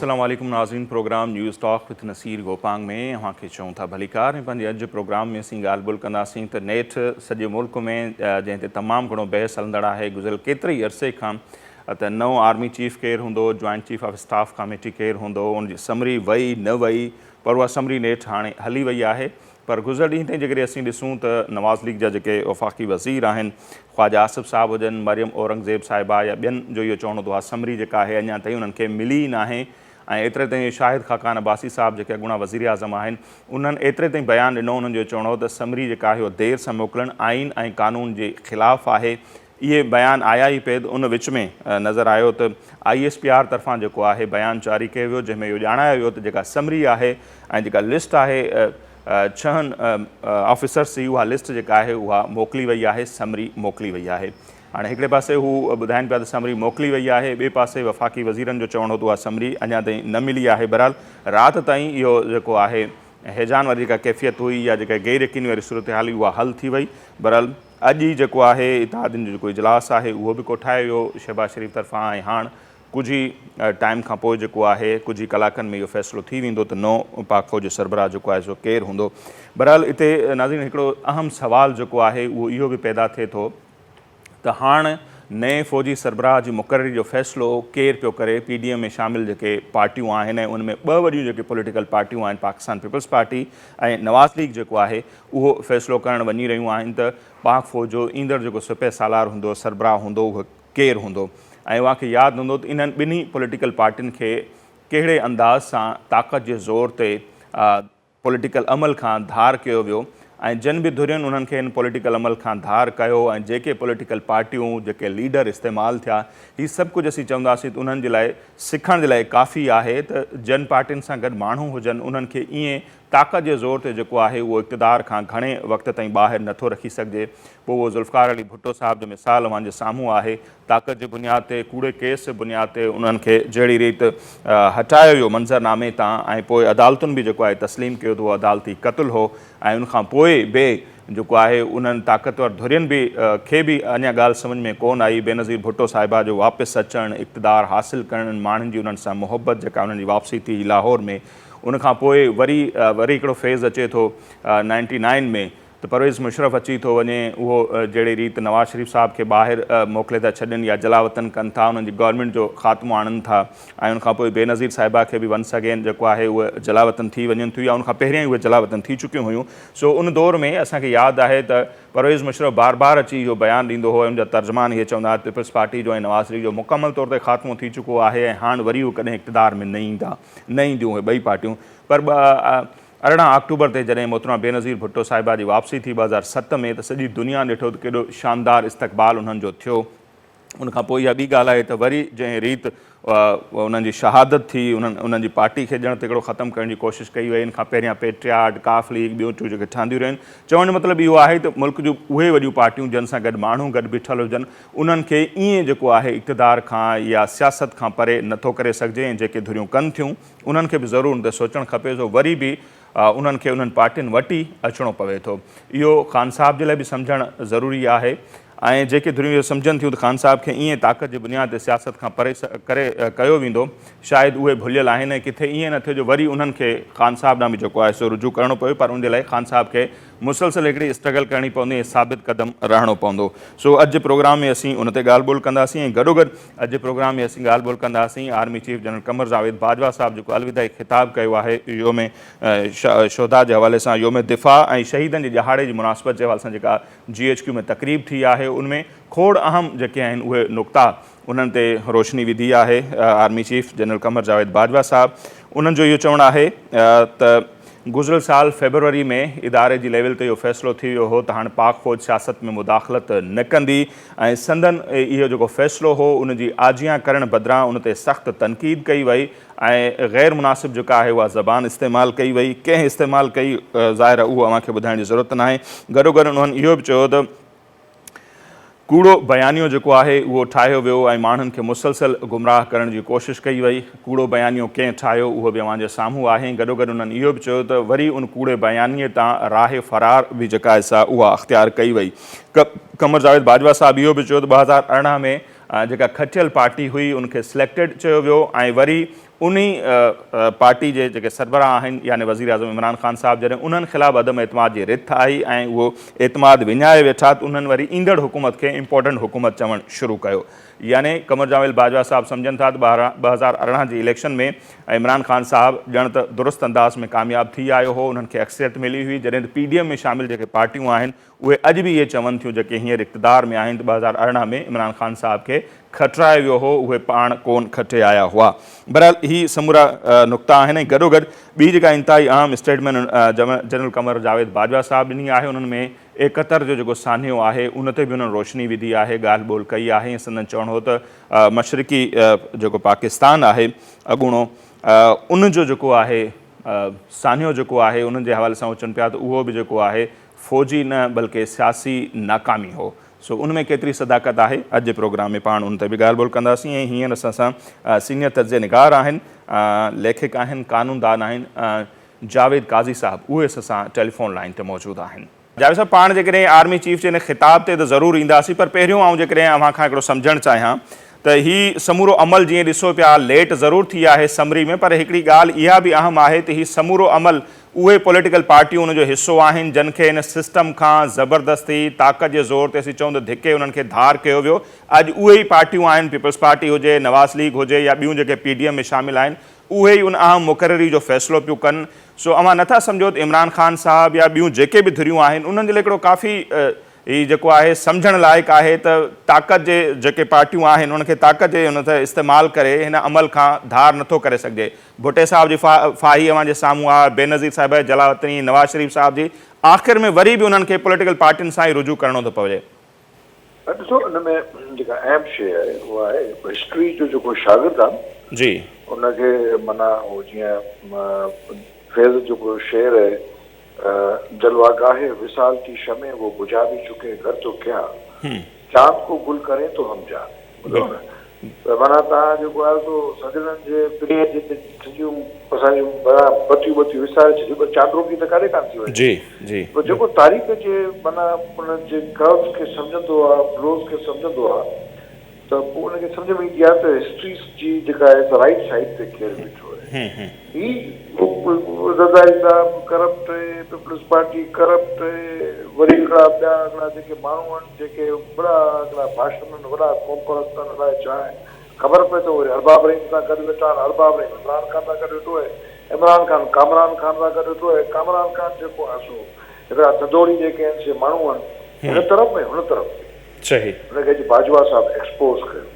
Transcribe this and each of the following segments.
السلام عليڪم ناظرين programme news talk with Naseer Gopang ۾ اوهان کي چئون ٿا ڀليڪار ۽ پنهنجي اڄ جي پروگرام ۾ اسين ڳالهه ٻولهه ڪنداسين ته نيٺ سڄي ملڪ ۾ جنهن تي تمام گهڻو بحث هلندڙ آهي گذريل ڪيتري ئي عرصي کان ته نئون آرمي چيف ڪير هوندو joint chief of staff committee ڪير هوندو ان جي سمري وئي نه وئي پر اها سمري نيٺ هاڻي هلي وئي آهي پر گذريل ڏينهن تائين جيڪڏهن اسين ڏسون ته نواز ليگ جا جيڪي وفاقي وزير آهن، خواجه آصف صاحب هجن، مريم اورنگزيب صاحبه يا ٻين جو اهو چوڻ هو ته اها سمري جيڪا آهي اڃا تائين انهن کي ملي ئي ناهي ۽ ايتري تائين شاهد خاقان عباسي صاحب جيڪي اڳوڻا وزيراعظم آهن انهن ايتري تائين بيان ڏنو انهن جو چوڻ هو ته سمري جيڪا آهي اها دير سان موڪلڻ آئين ۽ قانون جي خلاف آهي. اهي بيان آيا ئي پئي ته ان وچ ۾ نظر آيو ته I S P R طرفان جيڪو آهي بيان جاري ڪيو ويو جنهن ۾ اهو ڄاڻايو ويو ته جيڪا سمري آهي ۽ جيڪا لسٽ آهي ڇهن آفيسرس جي اها لسٽ جيڪا آهي اها موڪلي وئي آهي سمري موڪلي وئي آهي هاڻي هڪڙي پاسي هو ٻڌائين پيا ته سمري موڪلي وئي آهي ٻئي پاسي وفاقي وزيرن جو چوڻ هو ته اها سمري اڃا تائين نه ملي آهي بهرحال رات تائين اهو جيڪو آهي هيجان واري جيڪا ڪيفيت هئي يا جيڪا غير يقيني واري صورتحال هئي اها حل ٿي وئي بهرحال اڄ ئي جيڪو آهي اتحادين جو جيڪو اجلاس آهي اهو به ڪوٺايو ويو شهباز شريف طرفان ۽ هاڻ ڪجهه ئي ٽائيم کان پوء جيڪو آهي ڪجهه ئي ڪلاڪن ۾ اهو فيصلو ٿي ويندو ته نئون پاڪ فوج جو سربراهه جيڪو آهي سو ڪير هوندو. بهرحال اتي ناظرين هڪڙو اهم سوال جيڪو آهي اهو اهو به پيدا ٿئي ٿو ته هاڻ نئين فوجي سربراهه جي مقرري جو فيصلو ڪير پيو ڪري؟ پي ڊي ايم ۾ شامل جيڪي پارٽيون آهن ۽ ان ۾ ٻه وڏيون جيڪي پوليٽيڪل پارٽيون آهن Pakistan peoples party ۽ Nawaz league جيڪو آهي اهو فيصلو ڪرڻ وڃي رهيون آهن ته پاڪ فوج جو ايندڙ جيڪو سپهه سالار هوندو سربراهه هوندو اهو ڪير هوندو ۽ اوهان کي ياد هوندو ته انهن ٻنهي پوليٽيڪل پارٽين کي ڪهڙي انداز سان طاقت جي زور تي پوليٽيڪل عمل کان ڌار ڪيو ويو ۽ جن به ڌرين انهن کي ان پوليٽيڪل عمل کان ڌار ڪيو ۽ جيڪي پوليٽيڪل پارٽيون جيڪي ليڊر استعمال ٿيا هي سڀ ڪجهه اسين چونداسين ته انهن جي لاء سکڻ جي لاء ڪافي آهي ته جن پارٽين سان گڏ ماڻهو هجن انهن کي ائين طاقت جي زور تي جيڪو آهي اهو اقتدار کان گهڻي وقت تائين ٻاهر نٿو رکي سگهجي. پوء اهو ذوالفقار علي ڀٽو صاحب جو مثال اوهان جي سامهون آهي. طاقت جي بنياد تي، ڪوڙي ڪيس جي بنياد تي انهن کي جهڙي ريت هٽايو ويو منظرنامي تان ۽ پوء عدالتن به جيڪو آهي تسليم ڪيو ته اهو عدالتي قتل هو ۽ ان کان پوء به جيڪو آهي انهن طاقتور ڌرين به کي به اڃا ڳالهه سمجهه ۾ ڪونه آئي، بينظير ڀٽو صاحبه جو واپس اچڻ، اقتدار حاصل ڪرڻ، انهن ماڻهن جي انهن سان محبت جيڪا انهن جي واپسي ٿي هئي لاهور ۾ ان کان پوء وري وري هڪڙو فيز اچي ٿو نائنٽي نائن ۾ ته پرويز مشرف اچي ٿو وڃي اهو جهڙي ريت نواز شريف صاحب کي ٻاهر موڪلي ٿا ڇڏين يا جلاوطن ڪن ٿا انهن جي گورنمينٽ جو خاتمو آڻن ٿا ۽ ان کان پوء بينظير صاحبه کي به ونس اگين جيڪو آهي اهي جلاوطن ٿي وڃن ٿيون يا ان کان پهريان ئي اهي جلاوطن ٿي چڪيون هيون سو ان دور ۾ اسان کي ياد آهي ته پرويز مشرف بار بار اچي اهو بيان ڏيندو هو ۽ ان جا ترجمان اهي چوندا هئا ته پيپلز پارٽي جو ۽ نواز ليگ جو مڪمل طور تي خاتمو ٿي چڪو آهي ۽ هاڻ وري اهي ڪڏهن اقتدار ۾ نه ايندا نه اينديون اهي ٻئي پارٽيون پر 18 آڪٽوبر تي جڏهن محترمه بينظير ڀٽو صاحبه جي واپسي ٿي 2007 ۾ ته سڄي دنيا ڏٺو ته ڪيڏو شاندار استقبال انهن جو ٿيو. ان کان پوء اها ٻي ڳالهه آهي ته وري جنهن ريت انهن جي شهادت ٿي انهن انهن جي پارٽي کي ڄڻ ته هڪڙو ختم ڪرڻ جي ڪوشش ڪئي وئي ان کان پهريان پيٽرياٽ، ڪاف ليگ ٻيون ٽيون جيڪي ٺهنديون رهيون چوڻ جو مطلب اهو آهي ته ملڪ جون اهي وڏيون پارٽيون جن سان گڏ ماڻهو گڏ بيٺل هجن انهن کي ائين جيڪو آهي اقتدار کان يا سياست کان پري نٿو ڪري سگهجي ۽ جيڪي ڌريون ڪن ٿيون انهن کي به ضرور ان تي سوچڻ کپي سو وري به انهن کي انهن پارٽين وٽ ئي اچڻو پوي ٿو. اهو خان صاحب جي لاء به سمجهڻ ضروري آهي ۽ جيڪي ڌريون اهو سمجهن ٿيون ته خان صاحب کي ائين طاقت جي بنياد تي سياست کان پري ڪري ڪيو ويندو شايد اهي ڀليل آهن ۽ ڪٿي ائين نه ٿئي جو وري انهن کي خان صاحب ڏانهن به جيڪو آهي سو رجوع ڪرڻو پوي پر ان جي لاء خان صاحب کي مسلسل هڪڙي اسٽرگل ڪرڻي پوندي ۽ ثابت قدم رهڻو پوندو. سو اڄ جي پروگرام ۾ اسين ان تي ڳالهه ٻولهه ڪنداسين ۽ گڏوگڏ اڄ جي پروگرام ۾ اسين ڳالهه ٻولهه ڪنداسين army chief general Qamar Javed Bajwa صاحب جيڪو الوداعي خطاب ڪيو آهي يوم شهداء جي حوالي سان يوم دفاع ۽ شهيدن جي ڏهاڙي جي مناسبت جي حوالي سان جيڪا جي ايڇ ڪيو ۾ تقريب ٿي آهي ان ۾ کوڙ اهم جيڪي آهن اهي نقطا انهن تي روشني وڌي آهي army chief general Qamar Javed Bajwa صاحب انهن جو اهو چوڻ آهي ته گذريل سال فيبروري ۾ اداري جي ليول تي اهو فيصلو ٿي ويو هو ته هاڻ پاڪ فوج سياست ۾ مداخلت نه ڪندي ۽ سندن اهو جيڪو فيصلو هو ان جي آجيان ڪرڻ بدران ان تي سخت تنقيد ڪئي وئي ۽ غير مناسب جيڪا آهي اها زبان استعمال ڪئي وئي ڪنهن استعمال ڪئي ظاهر اهو اوهان کي ٻڌائڻ جي ضرورت ناهي گڏوگڏ انهن اهو به چيو ته ڪوڙو بيانيو جيڪو آهي اهو ٺاهيو ويو ۽ ماڻهن کي مسلسل گمراهه ڪرڻ جي ڪوشش ڪئي وئي. ڪوڙو بيانيو ڪنهن ٺاهيو اهو به اوهان جي سامهون آهي ۽ گڏوگڏ انهن اهو به چيو ته وري ان ڪوڙي بيانيي تان راهه فرار به جيڪا آهي سا اها اختيار ڪئي وئي. قمر جاويد باجوا صاحب اهو به چيو ته 2018 ۾ جيڪا کٽيل پارٽي هئي ان کي سليڪٽيڊ چيو ويو ۽ وري انهي پارٽي جي جيڪي سربراهه آهن يعني وزيراعظم عمران خان صاحب جڏهن انهن خلاف عدم اعتماد جي رٿ آئي ۽ اهو اعتماد وڃائي ويٺا ته انهن وري ايندڙ حڪومت کي امپورٽنٽ حڪومت چوڻ شروع ڪيو يعني قمر جاويد باجوا صاحب سمجهن ٿا ته 2018 جي اليڪشن ۾ عمران خان صاحب ڄڻ ته درست انداز ۾ ڪامياب ٿي آيو هو انهن کي اڪثريت ملي هئي جڏهن ته پي ڊي ايم ۾ شامل جيڪي پارٽيون آهن اهي اڄ به اهي چون ٿيون جيڪي هينئر اقتدار ۾ آهن ته 2018 ۾ عمران خان صاحب کي کٽرايو ويو هو اهي پاڻ ڪون کٽي آيا هئا. بهرحال هي سمورا نقطا آهن ۽ گڏوگڏ ٻي جيڪا انتهائي اهم اسٽيٽمينٽ جنرل قمر جاويد باجوا صاحب ڏني آهي انهن ۾ ايڪهتر جو جيڪو سانحو آهي ان تي به انهن روشني وڌي آهي ڳالهه ٻولهه ڪئي آهي ۽ سندن چوڻ هو ته مشرقي جيڪو پاڪستان آهي اڳوڻو ان جو جيڪو آهي سانحو جيڪو آهي انهن جي حوالي سان هو چون پيا ته اهو به جيڪو آهي فوجي نه بلڪه سياسي ناڪامي هو. سو ان ۾ ڪيتري صداقت آهي اڄ جي پروگرام ۾ پاڻ ان تي به ڳالهه ٻولهه ڪنداسين ۽ هينئر اسان سان سينيئر تجزيه نگار آهن، ليکڪ آهن، قانوندان آهن جاويد قاضي صاحب اهي اسان سان ٽيليفون لائين تي موجود آهن. جاويد صاحب پاڻ جيڪڏهن آرمي چيف جي ان خطاب تي ته ضرور اينداسين پر پهريون آئون جيڪڏهن اوهان کان هڪڙو سمجهڻ چاهيان ته هي سمورو عمل جيئن ڏسو پيا ليٽ ضرور ٿي آهي سمري ۾ پر هڪڙي ڳالهه اها به اهم آهي ته هي سمورو عمل اهي پوليٽيڪل پارٽيون ان جو حصو آهن جن کي ان سسٽم کان زبردستي طاقت جي زور تي اسين چئون ته ڌڪي انهن کي ڌار ڪيو ويو اڄ اهي ئي پارٽيون آهن پيپلز پارٽي هجي نواز ليگ هجي يا ٻيون جيڪي پي ڊي ايم ۾ شامل آهن اهي ئي ان اهم مقرري جو فيصلو پيون ڪن سو اوهان نٿا سمجهو ته عمران خان صاحب يا ٻيون جيڪي به ڌريون آهن انهن جي لاء هڪڙو ڪافي هي جيڪو آهي سمجهڻ لائق آهي ته طاقت جي جيڪي پارٽيون آهن انهن کي طاقت جي ان تي استعمال ڪري هن عمل کان ڌار نٿو ڪري سگهجي. ڀٽي صاحب جي ڦاهي اوهان جي سامهون آهي، بينظير صاحبه جي جلاوطني، نواز شريف صاحب جي آخر ۾ وري به انهن کي پوليٽيڪل پارٽين سان ئي رجوع ڪرڻو ٿو پوي. ڏسو ان ۾ جيڪا اهم شيء آهي اها آهي هسٽري جو جيڪو شاگرد آهي نه جي. ان کي معنيٰ هو جيئن فيض جو جيڪو شعر آهي جلوه گاهه وصال ڪي شمع وو بجھا ڀي چڪي گر تو ڪيا چاند ڪو گل ڪرين تو هم جان ٻڌو نه ته معنيٰ توهان جيڪو آهي سو سڄڻن جي پرينء جي سڄيون اسان جون معنيٰ بتيون بتيون وساري ڇڏيون پر چانڊوڪي ته ڪاڏي ڪانه ٿي وڃي جي جي پوء جيڪو تاريخ جي معنيٰ ان جي ڪروز کي سمجهندو آهي فلوز کي سمجهندو آهي ته پوء ان کي سمجهه ۾ ايندي آهي ته هسٽري جي جيڪا آهي سا رائيٽ سائيڊ تي ڪير بيٺو آهي. هي زرداري صاحب ڪرپٽ اهي، پيپلز پارٽي ڪرپٽ اهي، وري هڪڙا ٻيا هڪڙا جيڪي ماڻهو آهن جيڪي وڏا هڪڙا ڀاشڻ آهن، وڏا قومپرست آهن الائي ڇا آهن، خبر پئي ته وري ارباب رحيم سان گڏ ويٺا آهن، ارباب رحيم عمران خان سان گڏ ويٺو آهي، عمران خان ڪامران خان سان گڏ ويٺو آهي، ڪامران خان جيڪو آهي سو هڪڙا ڌنڌوڙي جيڪي آهن سي ماڻهو آهن هن طرف ۽ هن طرف به. صحيح. ان کي اڄ باجوا صاحب ايڪسپوز ڪيو.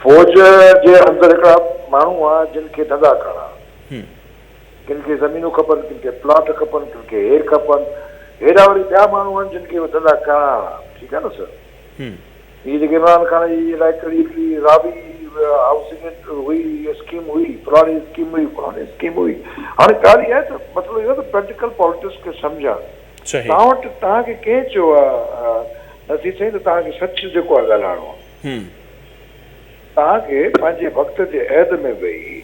فوج جي اندر هڪڙا ماڻهو ها جن کي ڌنڌا ڪرڻا ها. ڪن کي زمينون کپن، ڪن کي پلاٽ کپن، ڪن کي هي کپن. هيڏا وري ٻيا ماڻهو آهن جن کي اهي ڌنڌا ڪرڻا ها. ٺيڪ آهي نه سر. هي جيڪي عمران خان جي الائي ڪهڙي هڪڙي راوي هائوسنگ هئي اسڪيم هئي، فلاڻي اسڪيم هئي، فلاڻي اسڪيم هئي. هاڻي ڳالهه اها آهي ته مسئلو اهو آهي ته پريڪٽيڪل پاليٽڪس کي سمجهڻ. صحيح. توهان وٽ توهان کي ڪنهن چيو آ نصير سائين ته توهان کي سچ جيڪو آ ڳالهائڻو آ. توهان کي پنهنجي وقت جي عهد ۾ ويهي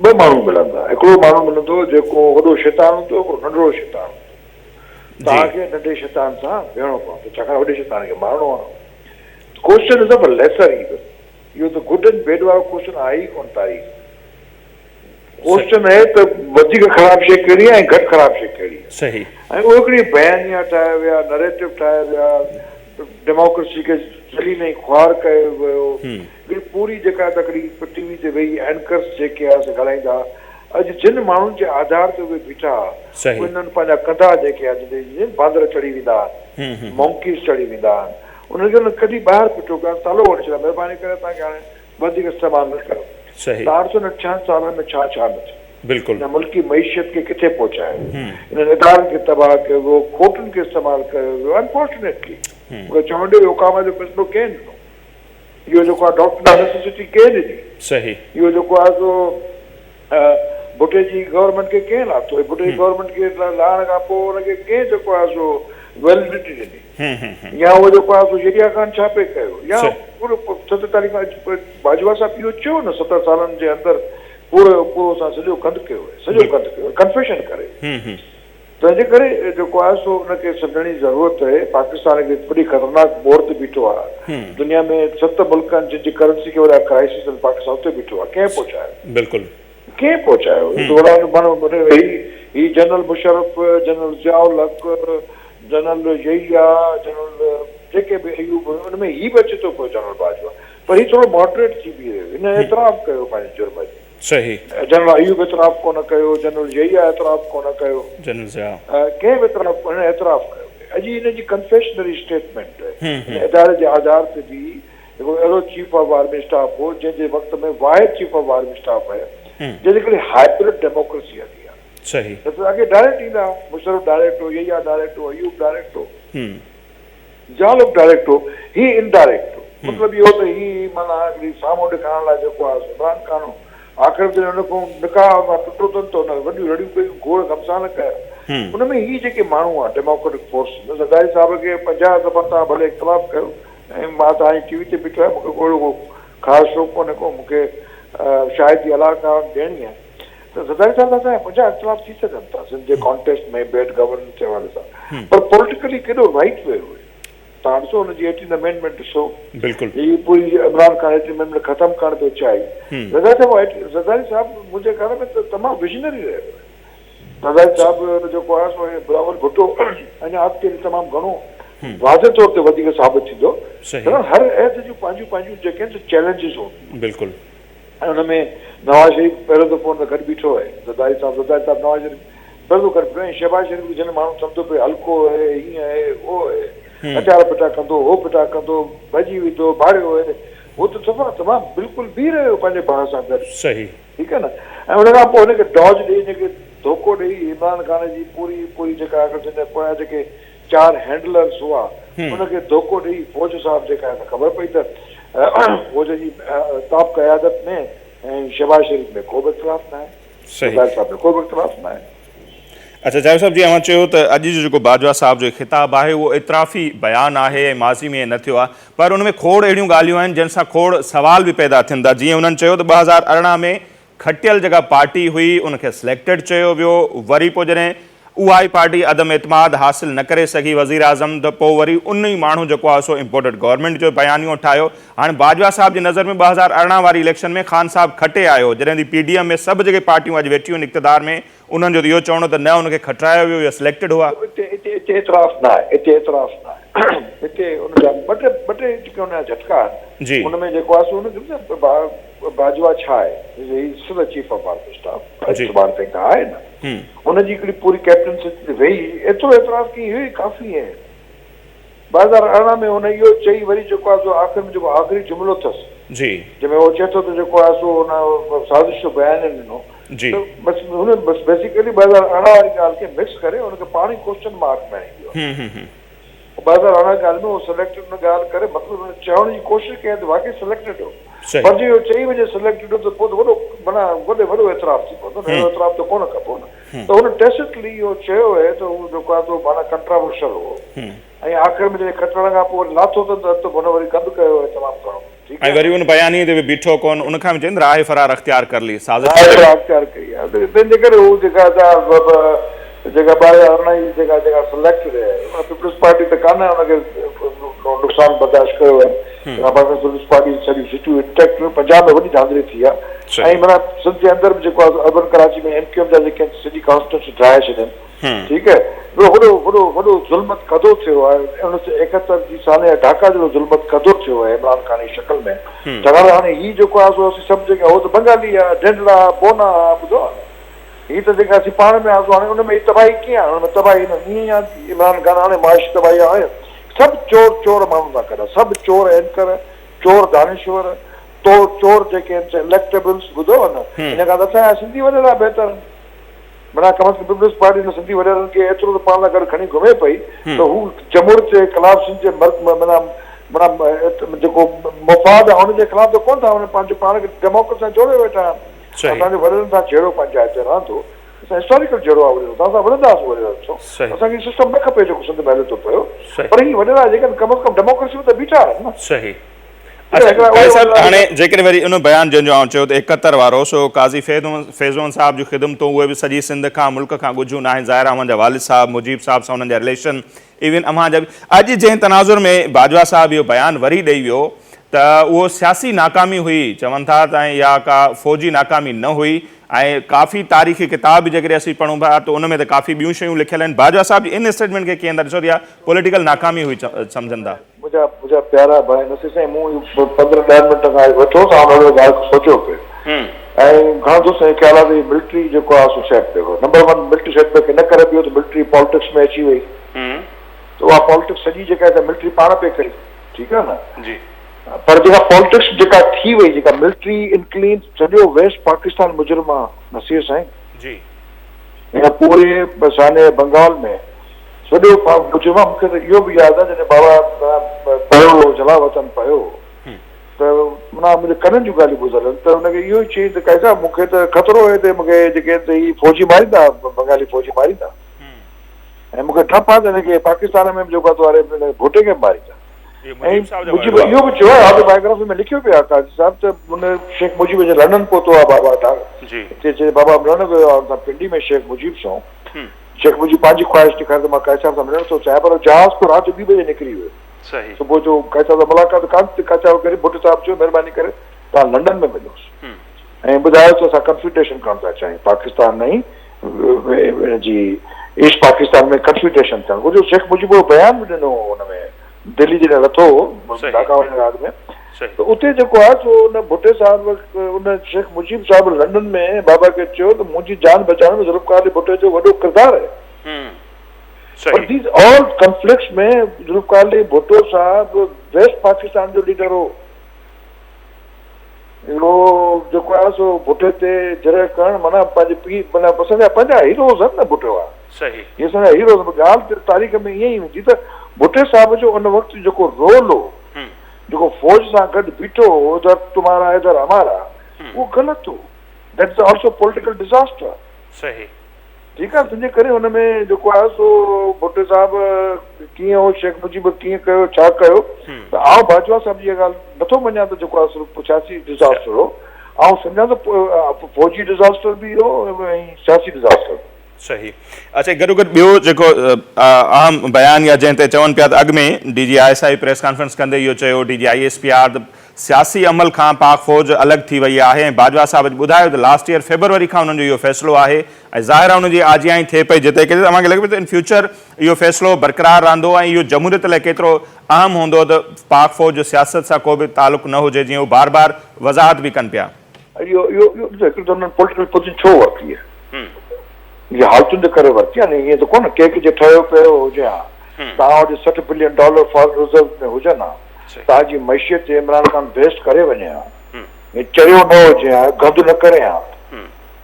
ٻه ماڻهو ملندا. هڪڙو ماڻهو ملندو جيڪو وڏو شيطان هوندو هڪڙو ننڍڙو شيطان هوندو. توهان کي ننڍي شيطان سان ويهڻو پوندو ڇاڪاڻ وڏي شيطان کي مارڻو آ. Question is of a lesser evil. اهو ته گڊ اينڊ بيڊ وارو ڪوئسچن آهي ئي ڪونه تاريخ ۾. ڪوئسچن اهي ته وڌيڪ خراب شيء ڪهڙي آهي ۽ گهٽ خراب شيء ڪهڙي آهي. صحيح. ۽ اهو هڪڙي بيانيا ٺاهيا ويا، نريٽو ٺاهيا ويا، ڊيموڪريسي کي ذليل ۽ خوار ڪيو ويو. هڪڙي پوري جيڪا تڪڙي ٽي وي تي ويهي اينڪرس جيڪي آهي سي ڳالهائيندا ها. اڄ جن ماڻهن جي آڌار تي اهي بيٺا ها، صحيح. انهن پنهنجا ڪنڌا جيڪي آهن جن تي باندر چڙهي ويندا آهن، مونڪيز چڙهي ويندا آهن، انهن کي انهن ڪڍي ٻاهر ڦٽو ڪيو، تالو هڻي ڇڏيو، مهرباني ڪري اسان کي هاڻي وڌيڪ استعمال نه ڪيو. صحيح. تان ڏسو انهن ڇهن سالن ۾ ڇا ڇا نه ٿيو. بلڪل. هن ملڪي معيشت کي ڪٿي پهچايو ويو. انهن ادارن کي تباهه ڪيو ويو، ڪورٽن کي استعمال ڪيو ويو. انفارچونيٽلي مون کي چوڻ ڏيو اهو اوڪاما جو فيصلو ڪنهن ڏنو؟ اهو جيڪو آهي ڊاڪٽر نيسيسٽي ڪنهن ڏني؟ صحيح. اهو جيڪو آهي سو ڀٽي جي گورنمينٽ کي ڪنهن لاٿو؟ ۽ ڀٽي جي گورنمينٽ کي لاهڻ کان پوء ان کي ڪنهن جيڪو آهي سو ويلڊٽي ڏني؟ يا اهو جيڪو آهي سو يحيٰ خان ڇا پئي ڪيو؟ يا پورو 47 کان باجوا صاحب اهو چيو نه 70 سالن جي اندر پورو جو پورو اسان سڄو گند ڪيو آهي، سڄو گند ڪيو آهي، ڪنفيشن ڪري. تنهن جي ڪري جيڪو آهي سو ان کي سمجهڻ جي ضرورت آهي. پاڪستان هڪڙي وڏي خطرناڪ موڙ تي بيٺو آهي. دنيا ۾ ست ملڪ آهن جن جي ڪرنسي کي وڏا ڪرائسز آهن، پاڪستان اتي بيٺو آهي. ڪنهن پهچايو؟ بلڪل. ڪنهن پهچايو؟ هي ته وڏا ماڻهو هي هي general Musharraf, general Zia ul Haq, general Yahya, general جيڪي به ايوب ان ۾ هي به اچي ٿو پيو جنرل باجوا پر هي ٿورو ماڊريٽ ٿي بيهي رهيو هن اعتراف ڪيو پنهنجي جرم جو. صحيح. جنرل ايوب اعتراف ڪونه ڪيو، جنرل يحيٰ اعتراف ڪونه ڪيو. جنرل ضياء. ڪنهن به اعتراف هن اعتراف ڪيو. اڄ هن جي ڪنفيشنري اسٽيٽمينٽ هن اداري جي آڌار تي به هڪڙو اهڙو چيف آف آرمي اسٽاف هو جنهن جي وقت ۾ واحد چيف آف آرمي اسٽاف آهي جنهن جي ڪري هائبرڊ ڊيموڪريسي هلي آهي. صحيح. نه ته اڳي ڊائريڪٽ ايندا ها، مشرف ڊائريڪٽ هو، يحيٰ ڊائريڪٽ هو، ايوب ڊائريڪٽ هو. ضياء الحق ڊائريڪٽ هو، هي انڊائريڪٽ هو. مطلب اهو ته هي معنيٰ هڪڙي سامهون ڏيکارڻ لاء جيڪو آهي سو عمران خان هو. آخر ۾ جڏهن ان کان نڪاح کان ٽٽو اٿن ته هن وڏيون رڙيون ڪيون، گوڙ گهمسان ڪيا. ان ۾ هي جيڪي ماڻهو آهن ڊيموڪريٽڪ فورس ۾ زرداري صاحب کي 50 دفعا توهان ڀلي اختلاف ڪيو ۽ مان توهان جي ٽي وي تي بيٺو آهيان مون کي ڪو اهڙو ڪو خاص شوق ڪونهي ڪو مون کي شاهدي الله کان ڏيڻي آهي ته زرداري صاحب سان اسان جا 50 اختلاف ٿي سگهن ٿا سنڌ جي ڪانٽيسٽ ۾ بيڊ گورننس جي حوالي سان پر پوليٽيڪلي ڪيڏو رائيٽ ويو هيو توهان ڏسو ان جي ايٽين امينڊمينٽ ڏسو بلڪل هي پوري عمران خان ايٽين امينڊمينٽ ختم ڪرڻ پيو چاهي زرداري صاحب زرداري صاحب منهنجي خيال ۾ ته تمام ويزنري رهيو آهي زرداري صاحب جيڪو آهي سو بلاول ڀٽو اڃا اڳتي هلي تمام گهڻو واضح طور تي وڌيڪ ثابت ٿيندو هر عهد جون پنهنجون پنهنجون جيڪي آهن سو چئلينجز هونديون بلڪل ۽ ان ۾ نواز شريف پهريون دفعو ان سان گڏ بيٺو آهي زرداري صاحب زرداري صاحب نواز شريف پهريون دفعو گڏ بيٺو ۽ شهباز شريف کي جنھن ماڻهو سمجهيو پئي هلڪو آهي هيئن آهي هو آهي هٿيار ڦٽا ڪندو هو ڦٽا ڪندو ڀڄي ويندو ڀاڙيو آهي هو ته صفا تمام بلڪل بيهي رهيو پنهنجي ڀاء سان گڏ صحيح. ٺيڪ آهي نه ۽ ان کان پوء هن کي ڊاج ڏئي هن کي ڌوڪو ڏئي عمران خان جي پوري پوري جيڪا آخر جنھن جا پويان جيڪي چار هينڊلرز هئا ان کي ڌوڪو ڏئي فوج صاحب جيڪا آهي خبر پئي ته فوج جي ٽاپ قيادت ۾ ۽ شهباز شريف ۾ ڪو به اختلاف ناهي زرداري صاحب ۾ ڪو به اختلاف ناهي. اڇا جاويد صاحب جيئن اوهان چيو ته اڄ جو جيڪو باجوا صاحب جو خطاب آهي اهو اعترافي بيان آهي ۽ ماضي ۾ ائين نه ٿيو آهي پر ان ۾ کوڙ اهڙيون ڳالهيون آهن جن سان کوڙ سوال به پيدا ٿين ٿا جيئن انهن چيو ته 2018 ۾ کٽيل جيڪا پارٽي هئي ان کي سليڪٽيڊ چيو ويو وري پوء جڏهن اها ئي پارٽي عدم اعتماد حاصل نه ڪري سگهي وزيراعظم ته پوء وري ان ئي ماڻهو جيڪو آهي سو امپورٽيڊ گورنمينٽ جو بيانيو ٺاهيو هاڻي باجوا صاحب جي نظر ۾ 2018 واري اليڪشن ۾ خان صاحب کٽي آيو جڏهن ته پي ڊي ايم ۾ سڀ جيڪي پارٽيون اڄ ويٺيون آهن اقتدار ۾ انهن جو ته اهو چوڻ هو ته نه ان کي کٽرايو ويو يا سليڪٽيڊ هئا. اتي اتي اتي اعتراف نه آهي اتي اعتراف نه آهي اتي ان جا ٻه ٽي ٻه ٽي جيڪي ان جا جهٽڪا آهن جي. ان ۾ جيڪو آهي سو ان کي باجوا ڇا آهي he is still a chief of army staff اڄ جي. سڀاڻ تائين ته آهي نه. هن جي هڪڙي پوري ڪئپٽنسي تي ويهي ايترو اعتراف ڪيائين اهو ئي ڪافي آهي. 2018 ۾ هن اهو چئي وري جيڪو آهي سو آخر ۾ جيڪو آخري جملو اٿس جي. جنهن ۾ هو چئي ٿو ته جيڪو آهي سو هن سازش جو بيان ئي ڏنو جي. ته بس هن بس بيسيڪلي 2018 واري ڳالهه کي مڪس ڪري هن کي پاڻ ئي ڪوسچن مارڪ ۾ آڻي ويو آهي. 2018 ڳالهه ۾ هو سليڪٽيڊ ان ڳالهه ڪري مطلب هن چوڻ جي ڪوشش ڪئي ته واقعي سليڪٽيڊ هو پر جي اهو چئي وڃي سليڪٽيڊ هو ته پوء ته وڏو معنيٰ وڏي وڏو اعتراف ٿي پوندو نه اهڙو اعتراف ته ڪونه ڪبو نه ته هن ٽيسٽلي اهو چيو اهي ته هو جيڪو آهي سو معنيٰ ڪنٽراورشل هو ۽ آخر ۾ جڏهن کٽڻ کان پوء وري لاٿو اٿن ته هن وري گند ڪيو اهي تمام گهڻو. ٺيڪ ۽ وري ان بيانيي تي به بيٺو ڪونه، ان کان به چين راهه فرار اختيار ڪر لي، سازش راهه فرار اختيار ڪئي آهي ته تنهن جي ڪري هو جيڪا جيڪا 2018 جي جيڪا جيڪا سليڪٽ رهي آهي ان پيپلز پارٽي ته ڪانه ان کي نقصان برداشت ڪيو آهي پاڪستان پيپلز پارٽي جون سڄيون سيٽون انٽيڪٽ هيون پنجاب ۾ وڏي ڌانڌلي ٿي آهي ۽ معنيٰ سنڌ جي اندر به جيڪو آهي اربن ڪراچي ۾ ايم ڪيو ايم جا جيڪي آهن سڄي ڪانسٽيٽوئنسي ڊاهي ڇڏين ٺيڪ آهي ٻيو وڏو وڏو وڏو ظلمت ڪڌو ٿيو آهي انهن سو 71 جي سانحه ڍاڪا جهڙو ظلمت ڪڌو ٿيو آهي عمران خان جي شڪل ۾ ڇاڪاڻ ته هاڻي هي جيڪو آهي سو اسين سڀ جيڪي هو ته بنگالي آهي ڍنڍڙا بونا آهي ٻڌو آهي نه هي ته جيڪا اسين پاڻ ۾ آسون هاڻي ان ۾ هي تباهي ڪيئن آڻي ان ۾ تباهي هن ائين ئي آندي عمران خان آڻي معاشي تباهي آڻي سڀ چور چور ماڻهن ٿا ڪڍا سڀ چور اينڪر چور دانشور تو چور جيڪي آهن سي اليڪٽيبلز ٻڌو آهي نه ان کان ته اسان جا سنڌي وڏيرا بهتر آهن. معنيٰ ڪم از ڪم پيپلز پارٽي ان سنڌي وڏيرن کي ايترو ته پاڻ لاء گڏ کڻي گهمي پئي ته هو جمهوريت جي خلاف سنڌ جي مرڪ معنيٰ معنيٰ جيڪو مفاد آهي ان جي خلاف ته ڪونه ٿا وڃن پنهنجو پاڻ کي ڊيموڪريٽ سان جوڙي ويٺا آهن اسان جو وڏيرن سان جهيڙو پنهنجي جاء تي رهندو اسان هسٽاريڪل جهيڙو آهي وڏيرن سان اسان وڙهنداسون وڏيرن سان اسان کي سسٽم نه کپي جيڪو سنڌ ۾ هلي ٿو پيو پر هي وڏيرا جيڪي ڪم از ڪم ڊيموڪريسي ۾ ته بيٺا آهن نه. صحيح. اڇا قاضي صاحب هاڻي جيڪڏهن وري ان بيان جنهن جو آئون چيو ته 71 وارو سو قاضي فيض محمد صاحب جون خدمتون اهي به سڄي سنڌ کان ملڪ کان ڳجهيون ناهن ظاهر آهي اوهان جا والد صاحب مجيب صاحب سان انهن جا رليشن ايون اوهان جا به اڄ جنهن تناظر ۾ باجوا صاحب اهو بيان وري ڏئي ويو ته اهو سياسي ناڪامي هئي چون ٿا ته اها ڪا فوجي ناڪامي نه هئي ۽ ڪافي تاريخي ڪتاب به جيڪڏهن اسين پڙهون ٿا ته ان ۾ ته ڪافي ٻيون شيون لکيل آهن. باجوا صاحب جي ان اسٽيٽمينٽ کي ڪيئن ٿا ڏسو ته اها پوليٽيڪل ناڪامي هئي سمجهن ٿا. منهنجا منهنجا پيارا ڀائي نصير سائين مون اهو 15 ڏهن منٽن کان ويٺو هوس آئون ان ڳالهه کي سوچيو پئي ۽ گهڻا دوستن جو خيال آهي ته هي ملٽري جيڪو آهي سو سيٽ بيڪ هو number one military set back ان ڪري به هو ته ملٽري پالٽڪس ۾ اچي وئي ته اها پالٽڪس سڄي جيڪا آهي سا ملٽري پاڻ پئي ڪئي ٺيڪ آهي نه جي. پر جيڪا پالٽڪس جيڪا ٿي وئي جيڪا ملٽري انڪلين سڄو ويسٽ پاڪستان مجرم آ نصير سائين. جي. هن پوري سانحي بنگال ۾ سڄو مجرم آ مونکي ته اهو به ياد آ جڏهن بابا پيو هو جلا وطن پيو هو ته معنيٰ منهنجي ڪنن جون ڳالهيون ٻڌل آهن ته هن کي اهو ئي چيائين ته قائد صاحب مونکي ته خطرو آهي ته مونکي جيڪي آهن ته هي فوجي ماريندا بنگالي فوجي ماريندا ۽ مونکي ڊپ آ ته هن کي پاڪستان ۾ به جيڪو آ تو واري ڀٽي کي به ماريندا. مجيب صاحب جو مجيب اهو به چيو آهي آٽو بايوگرافي ۾ لکيو پيو آهي قاضي صاحب ته هن شيخ مجيب جي لنڊن پهتو آهي بابا جي هتي چي بابا ملڻ ويو آهي ان سان پنڊي ۾ شيخ مجيب سان شيخ مجيب پنهنجي خواهش ڏيکاري ته مان قاضي صاحب سان ملڻ ٿو چاهيان پر جهاز پوء رات جو ٻي بجي نڪري ويو صبح جو قاضي صاحب سان ملاقات ڪانه ٿي قاضي صاحب ڪري ڀٽو صاحب چيو مهرباني ڪري توهان لنڊن ۾ ملوس ۽ ٻڌايو ته اسان ڪنفيڊريشن ڪرڻ ٿا چاهيون پاڪستان ۽ جي ايسٽ پاڪستان ۾ ڪنفيڊريشن ٿيڻ گهرجي شيخ مجيب اهو بيان به ڏنو هو ان ۾ دلي جڏهن لٿو هو ڍاڪا وڃڻ کان اڳ ۾ ته اتي جيڪو آهي سو ان ڀٽي صاحب ان شيخ مجيب صاحب لنڊن ۾ بابا کي چيو ته منهنجي جان بچائڻ ۾ ذوالفقار علي ڀٽي جو وڏو ڪردار آهي پر these all conflicts ۾ Zulfiqar Ali Bhutto صاحب ويسٽ پاڪستان جو ليڊر هو. اهو جيڪو آهي سو ڀٽي تي جرح ڪرڻ معنيٰ پنهنجي پيء معنيٰ اسان جا پنهنجا هيروز آهن نه ڀٽي وارا. صحيح. هي اسان جا هيروز آهن ڳالهه ته تاريخ ۾ ائين ئي هوندي ته ڀٽي صاحب جو ان وقت جيڪو رول هو جيڪو فوج سان گڏ بيٺو هو ادھر تمهارا ادھر همارا اهو غلط هو that is also political disaster. صحيح. ٺيڪ آهي تنهنجي ڪري ان ۾ جيڪو آهي سو ڀٽي صاحب ڪيئن هو شيخ مجيب ڪيئن ڪيو ڇا ڪيو ته آئون باجوا صاحب جي اها ڳالهه نٿو مڃان ته جيڪو آهي صرف سياسي ڊزاسٽر هو آئون سمجهان ته فوجي ڊزاسٽر به هو ۽ سياسي ڊزاسٽر به. صحيح اڇا گڏو گڏ ٻيو جيڪو اهم بيان يا جنهن تي چون پيا ته اڳ ۾ D G I S I press conference ڪندي اهو چيو D G I S P R ته سياسي عمل کان پاڪ فوج الڳ ٿي وئي آهي ۽ باجوا صاحب اڄ ٻڌايو ته لاسٽ ايئر فيبروري کان انهن جو اهو فيصلو آهي ۽ ظاهر آهي ان جي آجيان ٿئي پئي جتي ڪٿي ته اوهان کي لڳي پيو ته ان فيوچر اهو فيصلو برقرار رهندو ۽ اهو جمهوريت لاء ڪيترو اهم هوندو ته پاڪ فوج جو سياست سان ڪو به تعلق نه هجي جيئن هو بار بار وضاحت به ڪن پيا. اهو اهو اهو ڏسو هڪڙو ته انهن پوليٽيڪل پوزيشن ڇو ورتي آهي اها حالتن جي ڪري ورتي آهي نه ائين ته ڪونه ڪيڪ جي ٺهيو پيو هجي ها توهان وٽ 60 بلين ڊالر فارن رزرو ۾ هجن ها توهان جي معيشت تي عمران خان بحث ڪري وڃي ها ۽ چريو نه هجي ها گند نه ڪري ها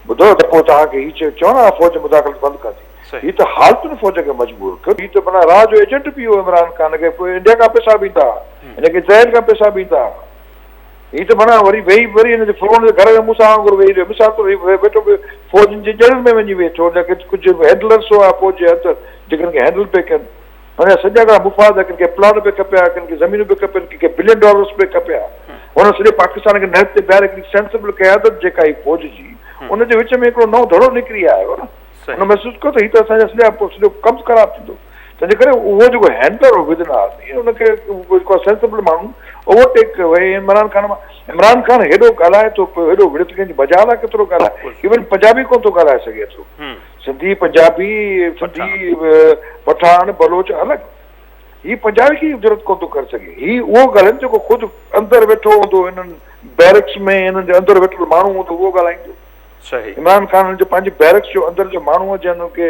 ٻڌو ته پوء توهان کي هي چون ها فوج مداخلت بند ڪندي هي ته حالتن فوج کي مجبور ڪيو هي ته معنيٰ را جو ايجنٽ به هو عمران خان کي پوء انڊيا کان پئسا به ايندا ها هن کي اسرائيل کان پئسا به ايندا ها هي ته معنيٰ وري ويهي وري هن جي فرعون جي گهر ۾ موسيٰ وانگر ويهي رهيو مثال طور هي ويٺو به فوجن جي ڄڻن ۾ وڃي ويٺو جيڪي ڪجهه هينڊلرس هئا فوج جي اندر جيڪي هن کي هينڊل پئي ڪن هن جا سڄا گهڻا مفاد ڪن کي پلاٽ پئي کپيا، ڪن کي زمينون پئي کپين، ڪن کي بلين ڊالرز پئي کپيا. هن سڄي پاڪستان کي نهج تي بيهاري هڪڙي سينسبل قيادت جيڪا هئي فوج جي، ان جي وچ ۾ هڪڙو نئون ڌڙو نڪري آيو نه. هن محسوس ڪيو ته هي ته اسان جا سڄا سڄو ڪم خراب ٿيندو. تنهن جي ڪري اهو جيڪو هينڊلر هو ودن آرمي ان کي جيڪو سينسبل ماڻهن اوور ٽيڪ ڪيو ۽ عمران خان مان عمران خان هيڏو ڳالهائي ٿو پيو هيڏو وڙهي ٿو ڪنهن جي مجال آهي ڪيترو ڳالهائي. ايون پنجابي ڪونه ٿو ڳالهائي سگهي ايترو. سنڌي، پنجابي، سنڌي، پٺاڻ، بلوچ الڳ. هي پنجابي کي جرئت ڪونه ٿو ڪري سگهي. هي اهو ڳالهائيندو جيڪو خود اندر ويٺو هوندو انهن بيرڪس ۾ انهن جي اندر ويٺل ماڻهو هوندو اهو ڳالهائيندو. عمران خان هن جو پنهنجي بيرڪس جو اندر جو ماڻهو آهي جنهن هن کي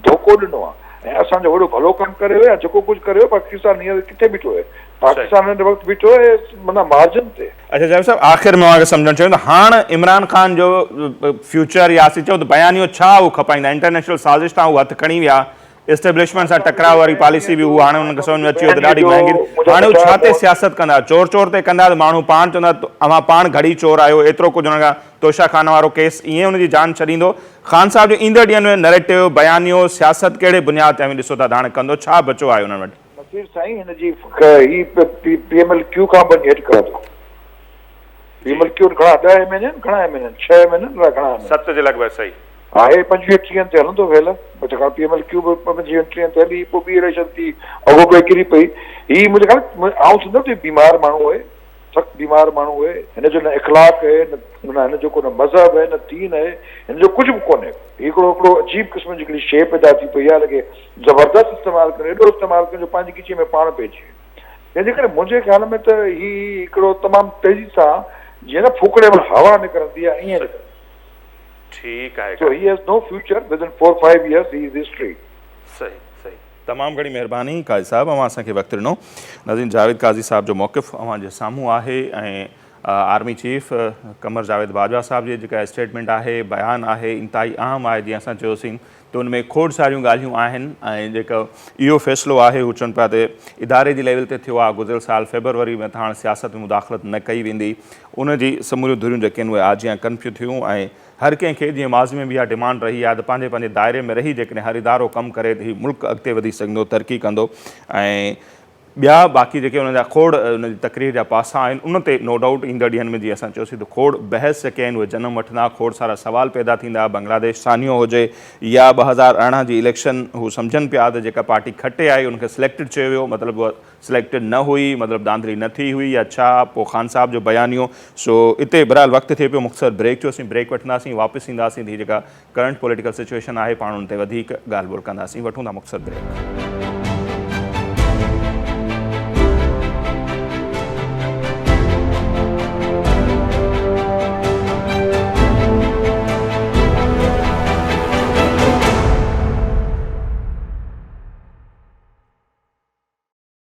ڌوڪو ڏنو آهي ۽ اسان جو وڏو ڀلو ڪم ڪري ويو يا جيڪو ڪجهه ڪري ويو پاڪستان هينئر ڪٿي بيٺو آهي. پاڪستان هن وقت بيٺو آهي معنيٰ مارجن تي. اڇا جاويد صاحب آخر ۾ اوهان کي سمجهڻ چاهيون ته هاڻ عمران خان جو فيوچر يا اسين چئون ته بيانيو ڇا هو کپائيندا انٽرنيشنل سازش تان هو هٿ کڻي ويا اسٽيبلشمينٽ سان ٽڪراء واري پاليسي به هو هاڻي انهن کي سمجهه ۾ اچي ويو ته ڏاڍي مهانگي هاڻي هو ڇا تي سياست ڪندا چور چور تي ڪندا ته ماڻهو پاڻ چوندا اوهان پاڻ گهڙي چور آهيو ايترو ڪجهه انهن کان توشا خانه وارو ڪيس ائين ان جي جان ڇڏيندو خان صاحب جو ايندڙ ڏينهن ۾ نريٽو بيانيو سياست ڪهڙي بنياد تي اوهين ڏسو ٿا ته هاڻي ڪندو ڇا بچو آهي انهن وٽ. نصير سائين هن جي هي پي ايم ايل ڪيو کان به هيٺ ڪرندو. پي ايم ايل ڪيو گهڻا 10 ايم اين اين گهڻا M N N 6 M N N الائي گهڻا ايم اين. 7 جي لڳ ڀڳ صحيح. آهي 25 ٽيهن تي هلندو ويل منهنجي خيال پي ايم ايل ڪيو به 25 ٽيهن تي هلي پوء ٻي اليڪشن ٿي اڳو پوء ڪري پئي هي منهنجي خيال آئون سمجهان ٿو هي بيمار ماڻهو آهي. سخت بيمار ماڻهو اهي، هن جو نه اخلاق اهي، نه هن جو ڪو نه مذهب اهي، نه دين اهي، هن جو ڪجهه به ڪونهي. هي هڪڙو هڪڙو عجيب قسم جي هڪڙي شيء پيدا ٿي پئي آهي، هن کي زبردست استعمال ڪري، ايڏو استعمال ڪن جو پنهنجي ڳچيء ۾ پاڻ پئجي ويو. تنهن جي ڪري منهنجي خيال ۾ ته هي هڪڙو تمام تيزي سان جيئن نه ڦوڪڻي مان هوا نڪرندي آهي ائين نڪرندو. ٺيڪ آهي So he has no future within four five years he is history. صحيح صحيح. تمام گهڻي مهرباني قاضي صاحب اوهان اسان کي وقت ڏنو. ناظرين جاويد قاضي صاحب جو موقف اوهان جي سامهون آهي ۽ آرمي چيف قمر جاويد باجوا صاحب جي جيڪا اسٽيٽمينٽ آهي بيان آهي انتهائي اهم آهي جيئن اسان چيوسين ته ان ۾ کوڙ ساريون ڳالهيون آهن ۽ جيڪو اهو فيصلو آهي هو چون پيا ته اداري جي ليول تي ٿيو آهي گذريل سال فيبروري ۾ ته هاڻ سياست ۾ مداخلت نه ڪئي ويندي ان جي سموريون ڌريون جيڪي آهن اهي آجيان ڪن پيون ٿيون ۽ هر ڪنهن کي جيئن ماضي ۾ به اها ڊمانڊ رهي آهي ته پنهنجي پنهنجي دائري ۾ رهي جيڪڏهن هر ادارو ڪم ڪري ته هي ملڪ اڳتي وڌي سگهندو ترقي ڪندو ۽ ٻيا باقي جيڪي ان جا کوڙ ان جي تقرير جا پاسا آهن ان تي نو ڊائوٽ ايندڙ ڏينهن ۾ جيئن اسان چيوسين ته کوڙ بحث جيڪي آهن اهي جنم وٺندا کوڙ سارا سوال پيدا ٿيندا بنگلاديش سانحو هجي يا 2018 جي اليڪشن هو سمجهن پيا ته جيڪا پارٽي کٽي آئي ان کي سليڪٽڊ چيو ويو مطلب اها سليڪٽڊ نه هئي مطلب ڌانڌلي نه ٿي هئي يا ڇا پوء خان صاحب جو بيانيو سو اتي بهرحال وقت ٿئي پيو مختصر بريڪ جو اسين بريڪ وٺنداسين واپس اينداسين ته هي جيڪا ڪرنٽ پوليٽيڪل سچويشن آهي پاڻ ان تي وڌيڪ ڳالهه ٻولهه ڪنداسين وٺون ٿا مختصر بريڪ.